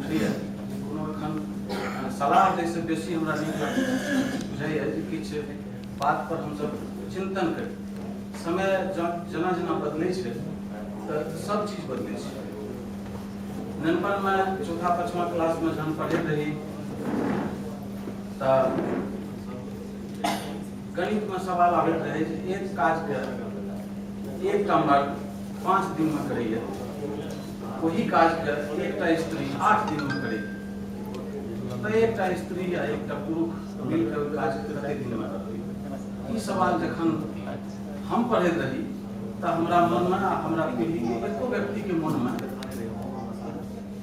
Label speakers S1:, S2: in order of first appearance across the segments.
S1: होइए जे कोनो एखन सलाह दैसँ बेसी हमरा नीक बुझाइए जे किछु बात पर हमसब चिन्तन करी। समय जेना जेना बदलै छै तऽ सब चीज बदलै छै। नेनपनमे चौथा पाँचवा क्लासमे जहन पढ़ैत रही तऽ गणितमे सवाल आबैत रहै जे एक काजके एकटा मर्द 5 दिनमे करैए, ओही काजके एकटा स्त्री 8 दिनमे करैए, तऽ एकटा स्त्री आ एकटा पुरुष मिलके ओहि काजके कतेक दिनमे करतै? ई सवाल जखन हम पढ़ैत रही तऽ हमरा मनमे आ हमरा पीढ़ीके एको व्यक्तिके मनमे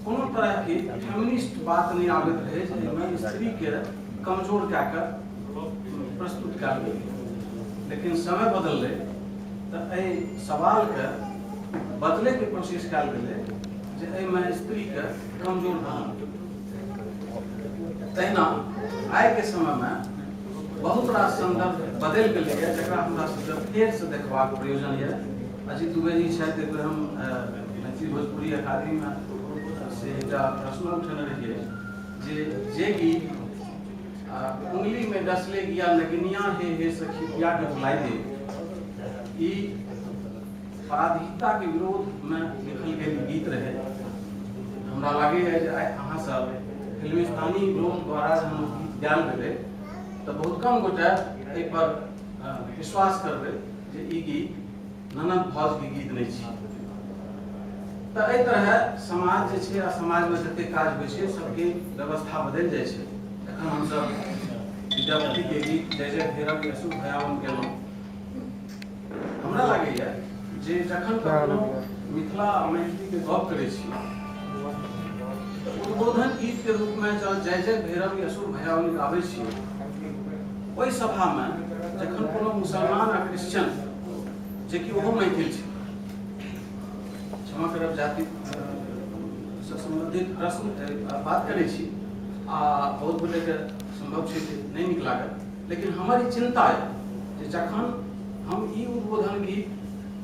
S1: कोनो तरहके फेमिनिस्ट बात नहि आबैत रहै जे एहिमे स्त्रीके कमजोर कए कऽ प्रस्तुत कयल गेलै। लेकिन समय बदललै तऽ एहि सवालके बदलैके कोशिश कयल गेलै जे एहिमे स्त्रीके कमजोर बनाउ। तहिना आइके समयमे बहुत रास सन्दर्भ बदलि गेलैए जकरा हमरा सबके फेरसँ देखबाक प्रयोजन यऽ। अजित दुबे जी छथि, एक बेर हम मैथिली भोजपुरी अकादमीमे से एकटा प्रश्न उठेने रहियै जे जे गीत उंगली में डसले गिया नगनिया हे हे सखी पिया के बुलाई दे, ई पराधीनता के विरोध में लिखल गेल गीत रहे। हमरा लागैए जे आइ अहाँ सब फिल्मिस्तानी लोक द्वारा जहन ओ गीत गायल गेलै तऽ बहुत कम गोटे एहिपर विश्वास करबै जे ई गीत ननद भौजके गीत नहि छी। तऽ एहि तरह समाज जे छै आ समाजमे जतेक काज होइ छै सबके व्यवस्था बदलि जाइ छै। एखन हमसब विद्यापतिके गीत जय जय भैरव अशुभ भयावन गेलहुँ। हमरा लागैए जे जखन कखनो मिथिला आ मैथिलीके गप करै छी तऽ उद्बोधन गीतके रूपमे जँ जय जय भैरव असुर भयावन गाबै छी, ओहि सभामे जखन कोनो मुसलमान आ क्रिश्चियन जेकि ओहो मैथिल छै, क्षमा करब जाति से सम्बन्धित प्रश्न बात करै छी आ बहुत गोटेके सम्भव छै जे नहि नीक लागत, लेकिन हमर ई चिन्ता यऽ जे जखन हम ई उद्बोधन गीत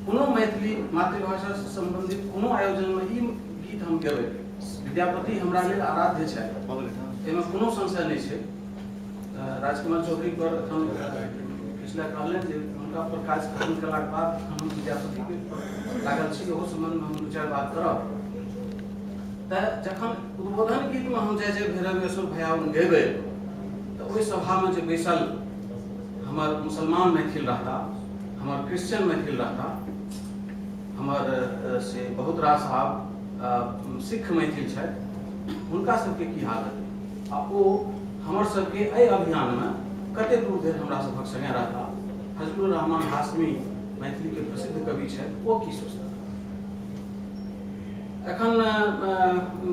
S1: कोनो मैथिली मातृभाषासँ सम्बन्धित कोनो आयोजनमे ई गीत हम गेबै, विद्यापति हमरा लेल आराध्य छथि, एहिमे कोनो संशय नहि छै। राजकुमार चौधरी पर एखन पिछला कहलनि जे हुनका पर काज खत्म केलाक बाद हम विद्यापतिके लागल छी, ओहो सम्बन्धमे हम दू चारि बात करब। तऽ जखन उद्बोधन गीतमे हम जय जय भैरव असुर भयाउन गेबै तऽ ओहि सभामे जे बैसल हमर मुसलमान मैथिल रहता, हमर क्रिश्चियन मैथिल रहता, हमर से बहुत रास आब सिख मैथिल छथि, हुनका सबके की हाल हेतै आ ओ हमर सबके एहि अभियानमे कते दूर धरि हमरा सभक संगे रहता? फजलुर रहमान हाशमी मैथिलीके प्रसिद्ध कवि छथि, ओ की सोचता? एखन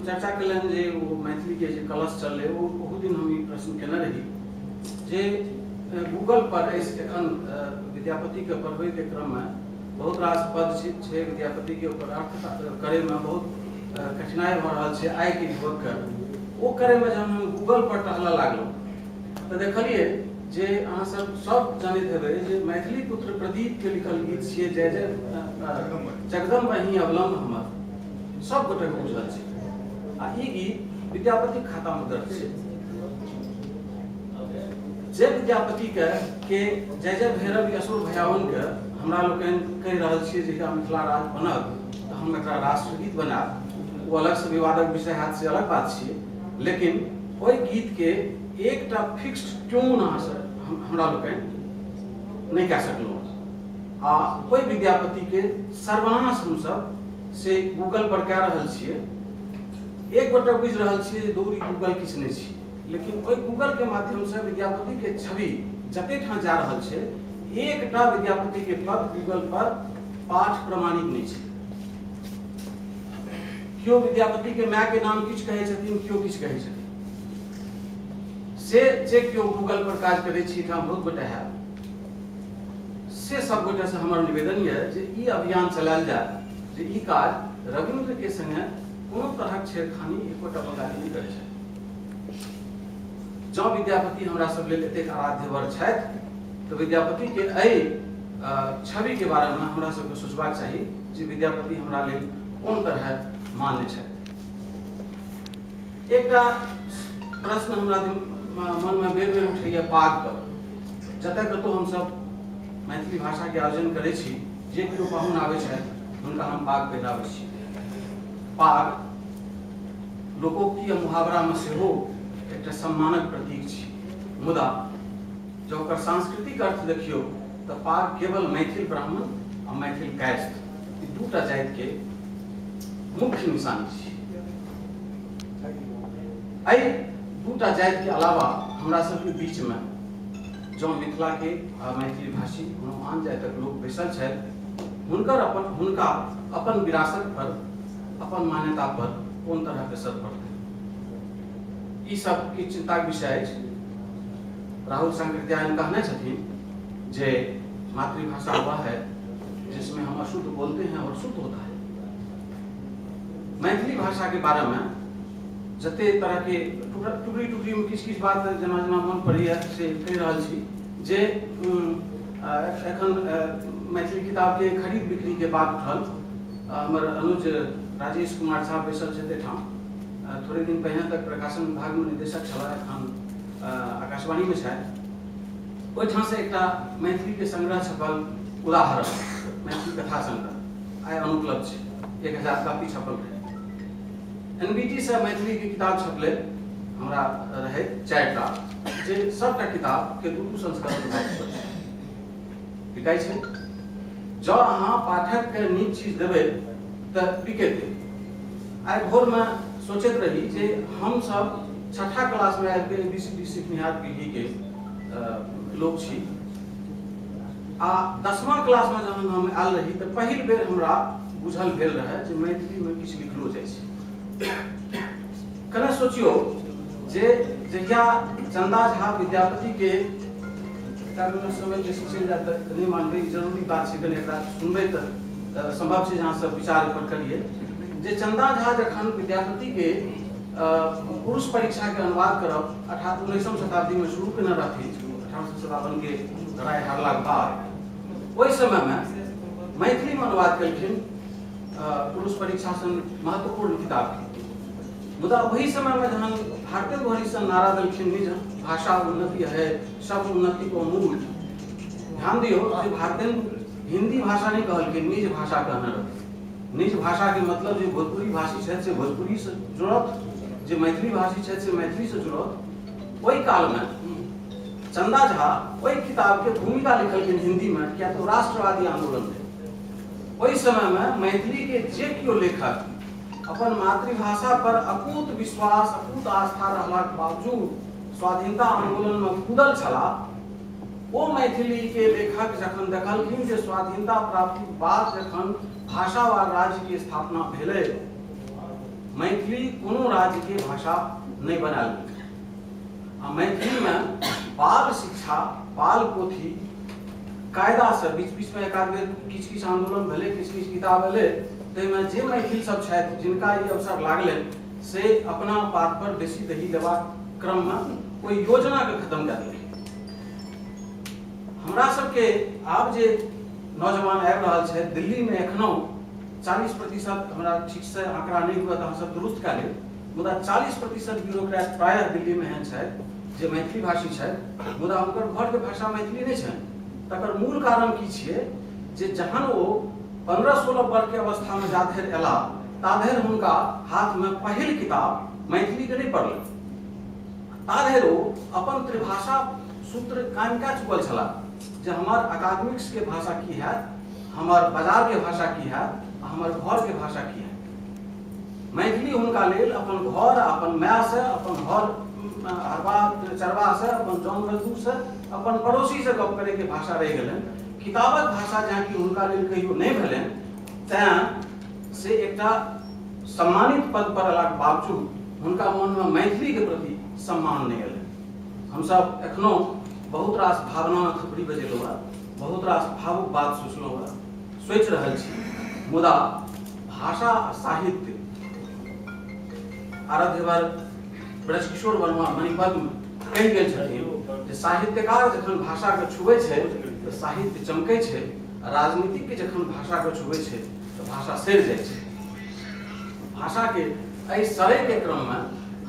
S1: चर्चा केलनि जे ओ मैथिलीके जे कलश चललै, ओ बहुत दिन हम ई प्रश्न केने रही जे गूगल पर एखन विद्यापतिके पढ़बैके क्रममे बहुत रास पद छै विद्यापतिके, ओकर अर्थ करैमे बहुत कठिनाइ भऽ रहल छै आइके युवकके। ओ करैमे जहन हम गूगल पर टहलऽ लागलहुँ तऽ देखलियै जे अहाँ सब सब जनैत हेबै जे मैथिली पुत्र प्रदीपके लिखल गीत छियै जय जय जगदम्ब अहीं अवलम्ब हमर, सब गोटेके बुझल छै आ ई गीत विद्यापतिक खातामे दर्ज छै। जे विद्यापतिके के जय जय भैरव असुर भयाउनके हमरा लोकनि कहि रहल छियै जे मिथिला राज बनत तऽ हम एकरा राष्ट्रगीत बनायब, ओ अलगसँ विवादक विषय हैत से अलग बात छियै, लेकिन ओहि गीतके एकटा फिक्स्ड ट्यून अहाँसँ हमरा लोकनि नहि कए सकलहुँ आ ओहि विद्यापतिके सर्वनाश हमसब से गूगल पर कए रहल छियै। एक गोटा बुझि रहल छियै जे दूर गूगल किछु नहि छियै, लेकिन ओहि गूगलके माध्यमसँ विद्यापतिके छवि जते ठाम जा रहल छै, एकटा विद्यापतिके पद गूगल पर पाठ प्रमाणित नहि छै। केओ विद्यापतिके मायके नाम किछु कहै छथिन, केओ किछु कहै छथिन। से जे केओ गूगल पर काज करै छी, एहिठाम बहुत गोटे हैब, से सब गोटेसँ हमर निवेदन यऽ जे ई अभियान चलायल जाय जे ई काज रविन्द्रके संगे कोनो तरहक छेड़खानी एकोटा बंगाली नहि करै छथि। जँ विद्यापति हमरा सब लेल एतेक आराध्यवर छथि तऽ विद्यापतिके एहि छविके बारेमे हमरा सबके सोचबाक चाही जे विद्यापति हमरा लेल कोन तरह मान्य छथि। एकटा प्रश्न हमरा मनमे बेर बेर उठैए पाग पर। जतऽ कतहु हमसब मैथिली भाषाके आयोजन करै छी, जे केओ पाहुन आबै छथि हुनका हम पाग पहिराबै छी। पाग लोकोक्ति आ मुहावरामे सेहो एकटा सम्मानक प्रतीक छी, मुदा जँ ओकर सांस्कृतिक अर्थ देखियौ तऽ पाग केवल मैथिल ब्राह्मण आ मैथिल कायस्थ ई दूटा जातिके मुख्य निशानी छी। एहि दूटा जातिके अलावा हमरा सबके बीचमे जँ मिथिलाके आ मैथिली भाषी कोनो आन जातिक लोक बैसल छथि, हुनकर अपन हुनका अपन विरासत पर अपन मान्यता पर कोन तरहके असर पड़तै, ई सब किछु चिन्ताके विषय अछि। राहुल सांकृत्यायन कहने छथिन जे मातृभाषा वह है जिसमें हम अशुद्ध बोलते हैं और शुद्ध होता है। मैथिली भाषा के बारे में जते तरह के टुकड़ी टुकड़ी में किछु किछु बात जेना जेना मन पड़ैया से कहि रहल छी जे एखन मैथिली किताब के खरीद बिक्री के बात उठल। हमर अनुज राजेश कुमार झा बैसल छथि एहिठाम, थोड़े दिन पहिने तक प्रकाशन विभाग में निदेशक छलाह, एखन आकाशवाणी में छथि। ओहिठाम से एकटा मैथिली के संग्रह छपल उदाहरण, मैथिली कथा संग्रह, आइ अनुपलब्ध छै, 1000 कॉपी छपल रहै। एनबीटी से मैथिली के किताब छपले हमरा रहे 4टा, जे सबटा किताब के 2 संस्करण भए चुकल छै, बिकाइ छै। जँ अहाँ पाठक के नीक चीज देबै तऽ बिकेतै। आइ भोरमे सोचैत रही जे हमसब 6ठा क्लासमे आबि कऽ ABCD सिखनिहार पीढ़ीके लोक छी, आ 10वां क्लासमे जहन हम आयल रही तऽ पहिल बेर हमरा बुझल भेल रहै जे मैथिलीमे किछु लिखलो जाइ छै। कने सोचियौ जे जहिया चंदा झा विद्यापतिके समय बेसी चलि जायत तऽ नहि मानबै, ई जरूरी बात छै, कने एकरा सुनबै तऽ संभव छै जे अहाँ सब विचार पर करियै जे चंदा झा जखन विद्यापतिके पुरुष परीक्षाके अनुवाद करब 19वीं शताब्दीमे शुरू केने रहथिन, 1857 के लड़ाई हारलाक बाद, ओहि समयमे मैथिलीमे अनुवाद केलखिन पुरुष परीक्षा सन महत्वपूर्ण किताबके। मुदा ओहि समयमे जहन भारतेंदु हरिश्चंद्र नारा देलखिन निज भाषा उन्नति है सब उन्नति को मूल, ध्यान दियौ जे भारतेंदु हिंदी भाषा नहीं कहलखिन, निज भाषा कहने रहथिन। निज भाषा के मतलब जे भोजपुरी भाषी छथि से भोजपुरी से जुड़त, जे मैथिली भाषी छथि से मैथिली से जुड़त। ओहि कालमे चंदा झा ओहि किताब के भूमिका लिखलखिन हिंदी में, किया तो राष्ट्रवादी आंदोलन रहे ओहि समय में। मैथिली के जे केओ लेखक अपन मातृभाषा पर अकूत विश्वास अकूत आस्था रहलाक बावजूद स्वाधीनता आंदोलन में कूदल छला, ओ मैथिली के लेखक जखन देखलखिन जे स्वाधीनता प्राप्ति बाद जखन भाषावार राज्य के स्थापना भेलै, मैथिली कोनो राज्य के भाषा नहीं बनायल गेलै, आ मैथिली में बाल शिक्षा बाल पोथी कायदा से बीच बीच में एक आध बेर किछु किछु आंदोलन भेलै, किछु किछु किताब एलै, ताहिमे जे मैथिल सब छथि जिनका ई अवसर लागलै से अपना बात पर बेसी दही देबाक क्रममे ओहि योजनाके खत्म कए देलकै। हमरा सबके आब जे नौजवान आबि रहल छथि, दिल्लीमे एखनहु 40%, हमरा ठीकसँ आंकड़ा नहि हुए तऽ अहाँसब दुरुस्त कए लेब, मुदा 40% ब्यूरोक्रेट प्रायः दिल्लीमे एहन छथि जे मैथिली भाषी छथि, मुदा हुनकर घरके भाषा मैथिली नहि छनि। तकर मूल कारण की छियै जे जहन ओ 15-16 वर्षके अवस्थामे जा धरि अयलाह ता धरि हुनका हाथमे पहिल किताब मैथिलीके नहि पड़लनि, ता धरि ओ अपन त्रिभाषा सूत्र कायम कए चुकल छलाह जे हमर अकादमिक्सके भाषा की हैत, हमर बाजारके भाषा की हैत आ हमर घरके भाषा की हैत। मैथिली हुनका लेल अपन घर, अपन मायसँ, अपन हर हरबा चरबासँ, अपन जन मजदूरसँ, अपन पड़ोसीसँ गप करैके भाषा रहि गेलनि। किताबक भाषा जहाँ कि हुनका लेल कहियो नहि भेलनि, तैँ से एकटा सम्मानित पद पर अयलाक बावजूद हुनका मनमे मैथिलीके प्रति सम्मान नहि एलनि। हमसब एखनो बहुत रास भावनामे थपड़ी बजेलहुँ हँ, बहुत रास भावुक बात सोचलहुँ हँ, सोचि रहल छी, मुदा भाषा आ साहित्य आराध्यवर ब्रजकिशोर वर्मा मणिपद्म कहि गेल छथिन जे साहित्यकार जखन भाषाके छुबै छै तऽ साहित्य चमकै छै, आ राजनीतिज्ञ जखन भाषाके छुबै छै तऽ भाषा सड़ि जाइ छै। भाषाके एहि सड़ैके क्रममे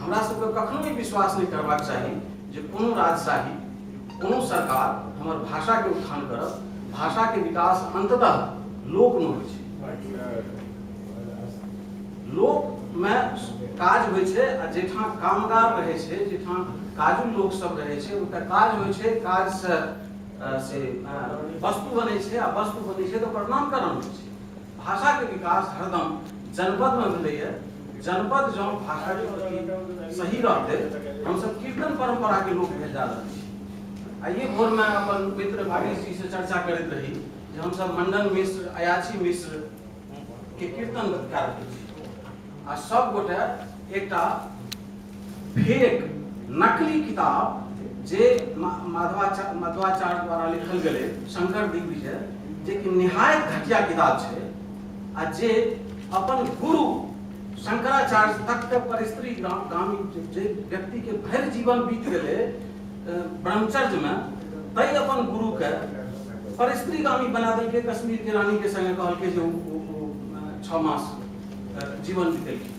S1: हमरा सबके कखनो ई विश्वास नहि करबाक चाही जे कोनो राजशाही, कोनो सरकार हमर भाषाके उत्थान करत। भाषाके विकास अंततः लोकमे होइ छै, लोकमे काज होइ छै, आ जाहिठाम कामगार रहै छै, जाहिठाम काजू लोक सब रहै छै, ओतऽ काज होइ छै। काजसँ से वस्तु बनै छै, आ वस्तु बनै छै तऽ ओकर नामकरण होइ छै। भाषाके विकास हरदम जनपदमे भेलैए। जनपद जँ भाषाके प्रति सही रहतै, हमसब कीर्तन परम्पराके लोक भेल जा रहल छी। आइए भोरमे अपन मित्र भागीश जी से चर्चा करैत रही जे हमसब मंडन मिश्र, अयाची मिश्र के कीर्तन कए रहल छी, आ सब गोटे एकटा फेक नकली किताब जे माधवाचार्य द्वारा लिखल गेलै, शंकर दिग्विजय, जे कि निहायत घटिया किताब छै, आ जे अपन गुरु शंकराचार्य तक के परिस्त्री गामी जे व्यक्ति के भरि जीवन बीत गेलै ब्रह्मचर्य में, तै अपन गुरु के परिस्त्रीगामी बना देलकै। कश्मीर के रानी के संगे कहलकै जे ओ 6 मास जीवन बितेलकै।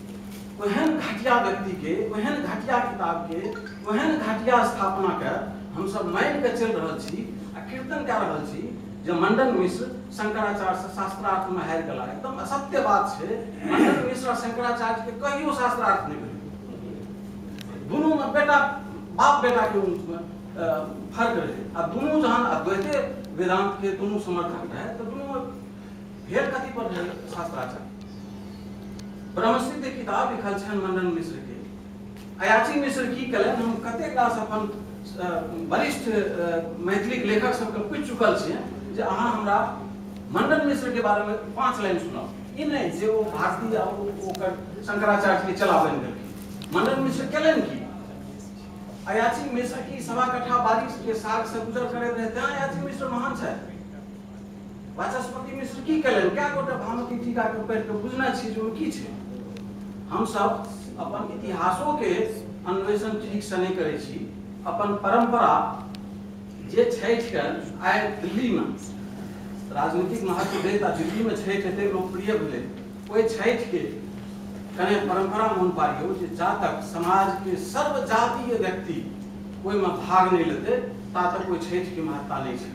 S1: ओहन घटिया व्यक्ति के, ओहन घटिया किताब के, ओहन घटिया स्थापना के हमसब मानि के चलि रहल छी आ कीर्तन कए रहल छी जे मंडन मिश्र शंकराचार्य से शास्त्रार्थ में हारि गेला। एकदम असत्य बात छै। मंडन मिश्र आ शंकराचार्य के कहियो शास्त्रार्थ नहि भेलै। दुनू में बेटा बाप बेटा के फर्क रहे, आ दुनू जहन अद्वैते वेदांत के दुनू समर्थक रहे, तऽ दुनू में भेल कथी पर भेल शास्त्राचार? ब्रह्मसिद्ध किताब लिखल छनि मंडन मिश्र के। अयाची मिश्र की केलनि, हम कतेक रास अपन वरिष्ठ मैथिलीक लेखक सबके पूछि चुकल छियै जे अहाँ हमरा मंडन मिश्र के बारे में 5 लाइन सुनाउ। ई नहि जे ओ भारतीय आ ओकर शंकराचार्य के चला बनि गेलखिन। मंडन मिश्र केलनि की? अयाची मिश्र की 1.25 कट्ठा बारिश के साग से गुजर करैत रहे, तें अयाची मिश्र महान छथि। वाचस्पति मिश्र की केलनि? कए गोटे भामती टीका के पढ़ि के बुझने छी जे ओहिमे की छै? हमसब अपन इतिहासो के अन्वेषण ठीक से नहि करै छी। अपन परंपरा जे छठि के आइ दिल्ली में राजनीतिक महत्व दैत आ दिल्ली में छठि एते लोकप्रिय भेलै, ओहि छठि के कने परंपरा मोन पारियौ जे जा तक समाज के सर्वजातीय व्यक्ति ओहिमे भाग नहि लेतै, ता तक ओहि छठि के महत्ता नहि छै।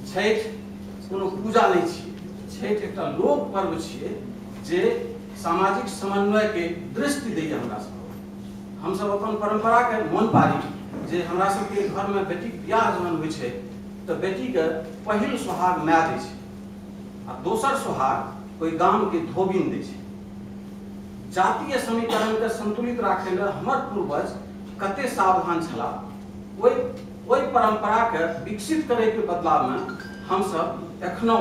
S1: छठि कोनो पूजा नहि छियै, छठि एकटा लोक पर्व छियै जे सामाजिक समन्वय के दृष्टि दैए हमरा सबके। हमसब अपन परंपरा के मोन पारी जे हमरा सबके घर में बेटीके बियाह जहन होइ छै तऽ बेटीके पहिल सोहाग माय दै छै आ दोसर सोहाग ओहि गाम के धोबिन दै छै। जातीय समीकरण के संतुलित राखै लए हमर पूर्वज कते सावधान छलाह, ओहि ओहि परंपरा के विकसित करे के बदला में हमसब एखनो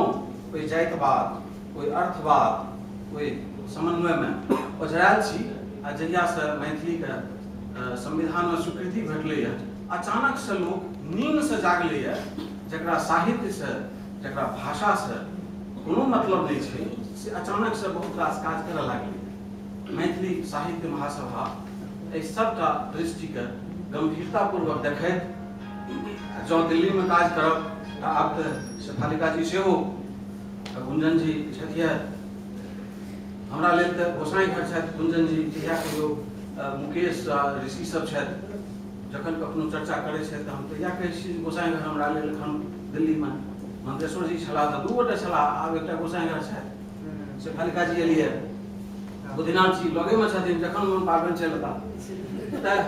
S1: ओहि जातिवाद, ओहि अर्थवाद, ओहि समन्वय में ओझरायल छी। आ जहिया से मैथिली के संविधान में स्वीकृति भेटलैए, अचानक से लोक नींद से जागलैए, जकरा साहित्य से, जकरा भाषा से कोनो मतलब नहि छै, से अचानक से बहुत रास काज करऽ लागलै। मैथिली साहित्य महासभा एहि सबटा दृष्टिके गंभीरतापूर्वक देखैत जँ दिल्ली में काज करब तऽ आब तऽ शेफालिका जी सेहो, गुंजन जी छथि, हमरा लेल तऽ गोसाई घर छथि गुंजन जी। जहिया कहियो मुकेश आ ऋषि सब छथि, जखन कखनो चर्चा करै छथि तऽ हम तऽ इएह कहै छी जे गोसाई घर हमरा लेल एखन दिल्लीमे मंत्रेश्वर जी छलाह तऽ 2 गोटे छलाह, आब एकटा गोसाई घर छथि। शेफालिका जी एलियै, बुद्धिनाथ जी लगेमे छथिन, जखन मन पाबनि चलि एता। तऽ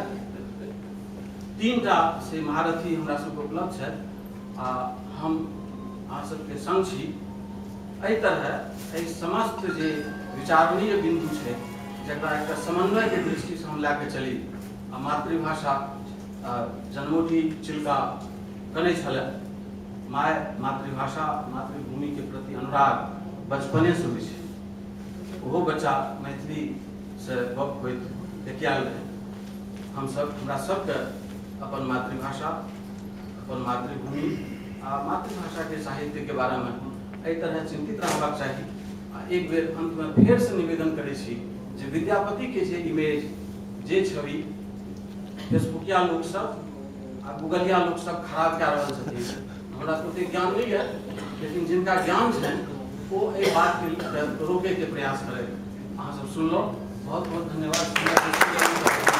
S1: 3टा से महारथी हमरा सबके उपलब्ध छथि आ हम अहाँ सबके संग छी। एहि तरह एहि समस्त जे विचारणीय बिंदु छै, जकरा एकटा समन्वयके दृष्टिसँ हम लए कऽ चली, आ मातृभाषा जन्मौटी चिल्का कनै छलै। माय, मातृभाषा, मातृभूमिके प्रति अनुराग बचपनेसँ होइ छै। ओहो बच्चा मैथिलीसँ गप होइत देखियाल रहै। हमसब, हमरा सबके अपन मातृभाषा, अपन मातृभूमि आ मातृभाषाके साहित्यके बारेमे एहि तरह चिंतित रहबाक चाही। आ एक बेर अंतमे फेरसँ निवेदन करै छी जे विद्यापतिके जे इमेज, जे छवि फेसबुकिया लोकसब आ गूगलिया लोकसब खराब कए रहल छथिन, हमरा तऽ ओतेक ज्ञान नहि यऽ, लेकिन जिनका ज्ञान छनि ओ एहि बातके रोकैके प्रयास करैत। अहाँ सब सुनलहुँ, बहुत बहुत धन्यवाद।